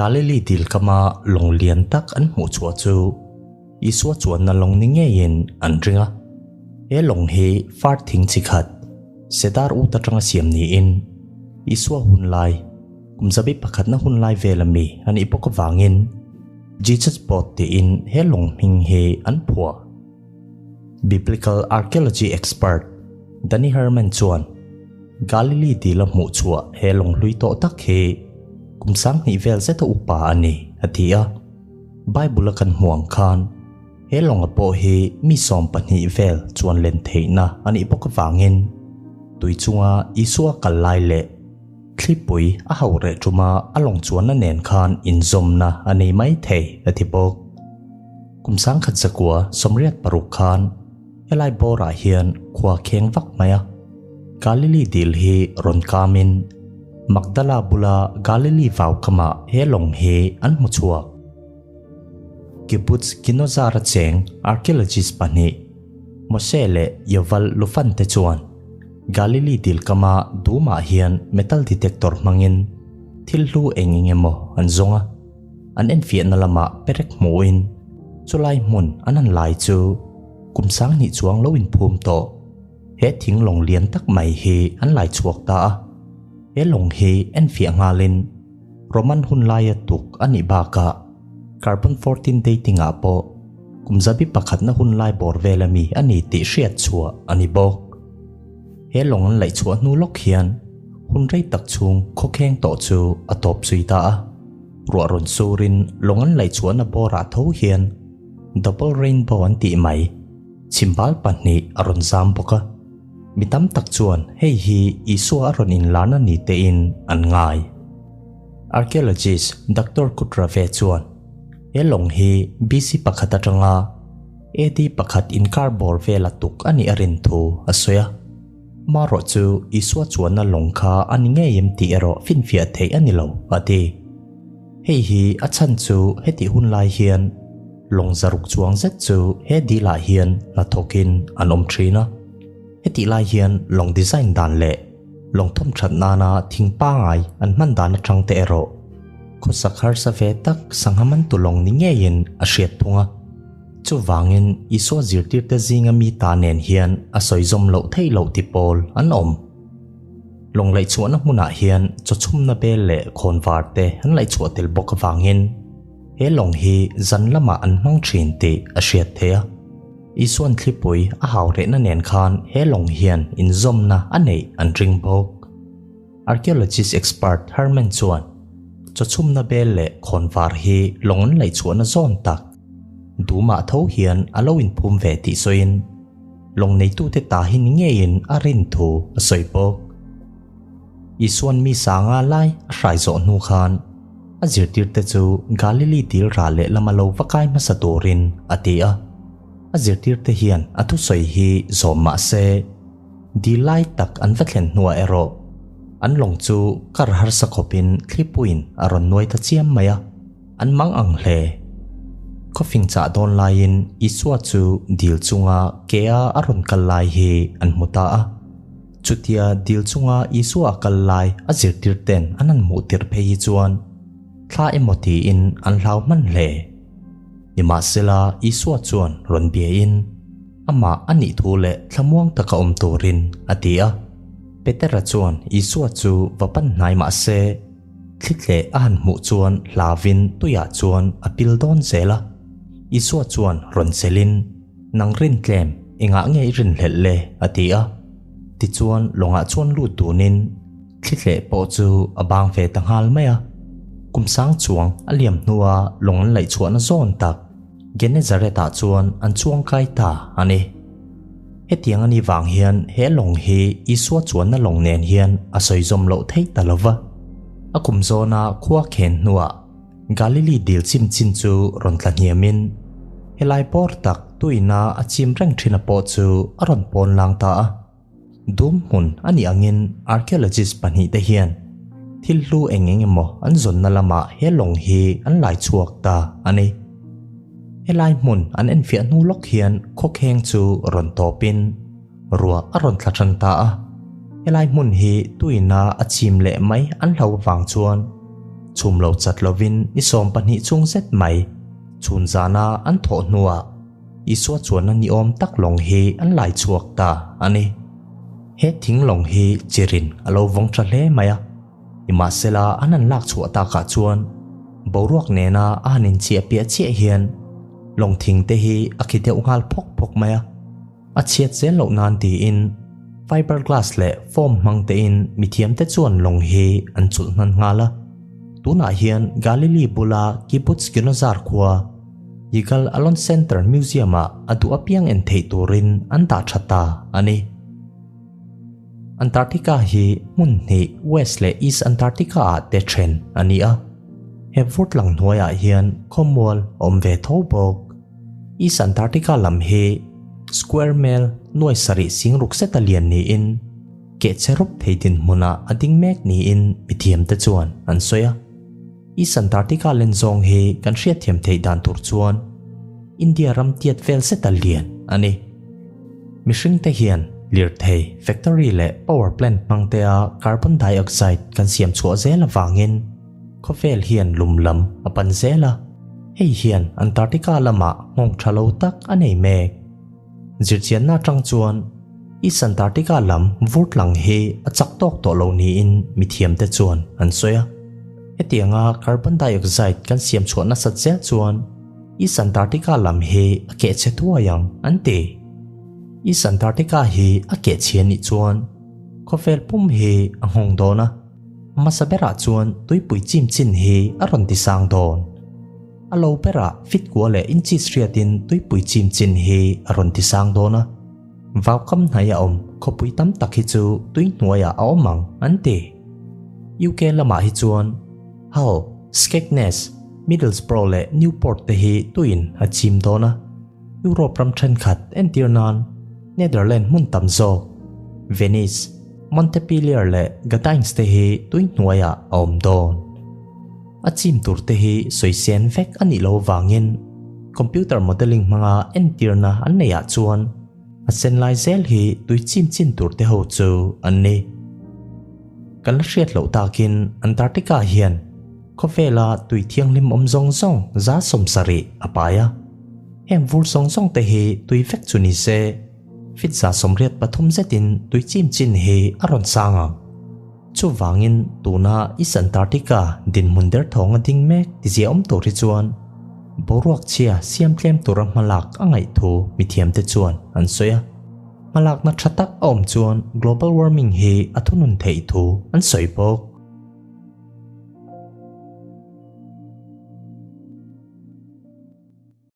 Galili dil kama lawng lian tak an hmuh chhuah chu Isua chuanna lawng ni ngeiin an ring a. He lawng hi far thing chi khat, Cedar ut atanga siam niin Isua hun lai, kum zabi pakhatna hun lai vela mi a nih bawk avangin Jesus Boat tiin he lawng hming hi an phuah. Biblical archaeology expert Danny Herman chuan Galilee dila hmuh chhuah he lawng hlui tawh tak hi kum 2000 vel zeta upa a ni, a ti a. Bible-a kan hmuh ang khan he lawnga pawh hi mi 12 vel chuan len theihna a nih bawk avangin tui chunga Isua kal lai leh thlipui a hauh reh tuma a lawng chuanna nen khan inzawmna a nei mai thei, a ti bawk. Kum 1986 khan helai bawrah hian khua kheng vak mai a, Galili dil hi rawn kamin Magdala bula Galili vau kamah he lawng hi an hmu chhuak. Kibbutz Ginozar-a cheng archaeologist pahnih Moshe leh Yoval Lufan te chuan Galili dil kama dumah hian metal detector hmangin thil hlu eng eng emaw an zawng a. An enfiahna lamah perek hmuhin chulai hmun an han lai chu kum 2000 chuang lo inphum tawh. He thing lawng lian tak mai hi an lai chhuak ta a. He lawng hi enfiah nghalin Roman hun laia tuk a nih bakah carbon 14 dating ah pawh kum zabi pakhatna hun lai bawr vel ami a ni tih hriat chhuah a ni bawk. He lawng an laih chhuah hnu lawk hian hun rei tak chhung khawkheng tawh chu a tawp zui ta a. Ruah rawn surin lawng an laih chhuahna bawrah tho hian double rainbow an tih mai chhimbal pahnih a rawn zam bawk a. Mi tam tak chuan hei hi Isua a rawn inlarna ni tein an ngai. Archaeologist Doctor Kutrave chuan he lawng hi BC pakhat atanga AD pakhat inkar bawr vela tuk a nih a rin thu a sawi a. Marawh chu Isua chuanna lawng kha a ni ngei em tih erawh finfiah theih a ni lo, a ti. Hei hi a chhan chu hetih hun lai hian lawng zaruk chuang zet chu he dilah hian hnathawkin an awm thin a. Hetih lai hian lawng design dan leh lawng thawm that nana thing pangai an hman dan atang te erawh khawsak harsa ve tak sangha man tu lawng ni ngeiin a hriat thung a. Chuvangin Isua zirtirte zinga mi ta nen hian a sawi zawm loh theih loh ti pawl an awm. Lawng laih chhuahna hmunah hian chawchhumna bel leh khawnvar te an laih chhuah tel bawk avangin he lawng hi zan lamah an hmang thin tih a hriat theih a. Isuan thlipui a hau rehna nen khan he lawng hian inzawmna a neih an ring bawk. Archaeologist expert Herman chuan chawchhumna bel leh khawnvar hi lawng an laih chhuahna zawn tak dumah tho hian a lo inphum ve tih sawiin lawng neitute ta hi ni ngeiin a rin thu a sawi bawk. Isuan mi sanga lai a hrai zawh hnu khan a zirtirte chu Galili dil ral leh lama lo va kai hmasa turin a ti a. A zirtirte hian a thusawi hi zawm mah se dil lai tak an va thlen hnuah erawh an lawng chu kar harsa khawpin thlipuiin a rawn nuai ta chiam mai a, an mang ang hle. Khawfing chah dawn laiin Isua chu dil chunga kea a rawn kal lai hi an hmu ta a. Chutia dil chunga Isua a kal lai a zirtir ten an han hmuh tirh phei hi chuan thla emaw tiin an hlau hman hle. Nimahsela Isua chuan rawn biain amah a nih thu leh thlamuang taka awm turin a ti a. Petera chuan Isua chu va pan hnai mah se thlitleh a han hmuh chuan hlauin tuiah chuan a pil dawn zel a. Isua chuan rawn chelin, Nang rin tlem, engah nge i rinhlelh le? a ti a. Tichuan lawngah chuan lut dunin thlitleh pawh chu a bang ve ta nghal mai a. Kum sang chuang a liam hnua lawng an laih chhuahna zawn tak Genezaret-ah chuan an chuang kai ta a ni. Hetiang a nih vang hian he lawng hi Isua chuanna lawng nen hian a sawi zawm loh theih ta lo va. A kum zawna khua khen hnuah Galili dil chim chin chu rawn tla hniamin helai bawr tak tuina a chim reng thina pawh chu a rawn pawn lang ta a. Dum hmun a nih angin archaeologist pahnih te hian thil hlu eng eng emaw an zawnna lamah he lawng hi an lai chhuak ta a ni. Helai hmun an enfiah hnu lawk hian khawkheng chu rawn tawpin ruah a rawn thla tan ta a. Helai hmun hi tuina a chim leh mai an hlau avang chuan. Chhum lo chat lovin ni 12 chhung zet mai chhun zana an thawh hnuah Isua chuanna ni awm tak lawng hi an lai chhuak ta a ni. He thing lawng hi chirin a lo vawng tha hle mai a, nimahsela an han lak chhuah takah chuan boruak nena a han inchiah piah chiah hian lawng thing te hi a khi deuh nghal phawk phawk mai a. A chhiat zel loh nan tiin fiberglass leh foam hmang tein mithiamte chuan lawng hi an chulh hnan nghal a. Tunah hian Galilee bula Kibbutz Ginozar khua Yigal Allon Center Museum-ah a duh apiang en theih turin an dah tha ta a ni. Antarctica hi hmun hnih West leh East Antarctica-ah te then a ni a. He vurtlang hnuaiah hian khawmual a awm ve tho bawk. East Antarctica lam hi square mel nuai sarih sing ruk zeta lian niin kehchhe rup thei dinhmunah a ding mek niin mithiamte chuan an sawi a. East Antarctica len zawng hi kan hriatthiam theih dan tur chuan India ram tiat vel zeta lian a ni. Mihringte hian lirthei, factory leh power plant hmangtea carbon dioxide kan siam chhuah zel avangin, Khawvel hian lum lam a pan zel a, hei hian Antarctica lamah nghawng tha lo tak a nei mek. Zirchianna atang chuan East Antarctica lam vur tlang hi a chak tawk tawh lo niin mithiamte chuan an sawi a. Hetianga carbon dioxide kan siam chhuah nasat zel chuan East Antarctica lam hi a kehchhe thuai ang an ti. East Antarctica hi a kehchhia nih chuan khawvel pum hi a nghawng dawn a. Hmasa berah chuan tuipui chim chin hi a rawn ti sang dawn. A lo berah fit kua leh inches hriatin tuipui chim chin hi a rawn ti sang dawn a. Vaukam hnai a awm khawpui tam tak hi chu tui hnuaiah a awm ang an ti. UK lamah hi chuan Hull, Skegness, Middlesbrough leh Newport te hi tuiin a chim dawn a. Europe ram thenkhat entir nan Netherland hmun tam zawk, Venice, Montpellier leh Gdańsk te hi tui hnuaiah a awm dawn. A chim tur te hi sawi sen vek a nih loh vangin computer modelling hmanga entirna an neihah chuan a sen lai zel hi tui chim chin tur te ho chu an ni. Kan la hriat loh takin Antarctica hian khawvela tui thianghlim awm zawng zawng 70% a pai a. Heng vur zawng zawng te hi tui vek chu ni se, fit 83 zetin tui chim chin hi a rawn sang ang. Chuvangin tuna East Antarctica dinhmun derthawng a ding mek tizia awm tur hi chuan boruak chhia siam tlem tura hmalak a ngaih thu mithiamte chuan an sawi a. Hmalakna tha tak a awm chuan global warming hi a thunun theih thu an sawi bawk.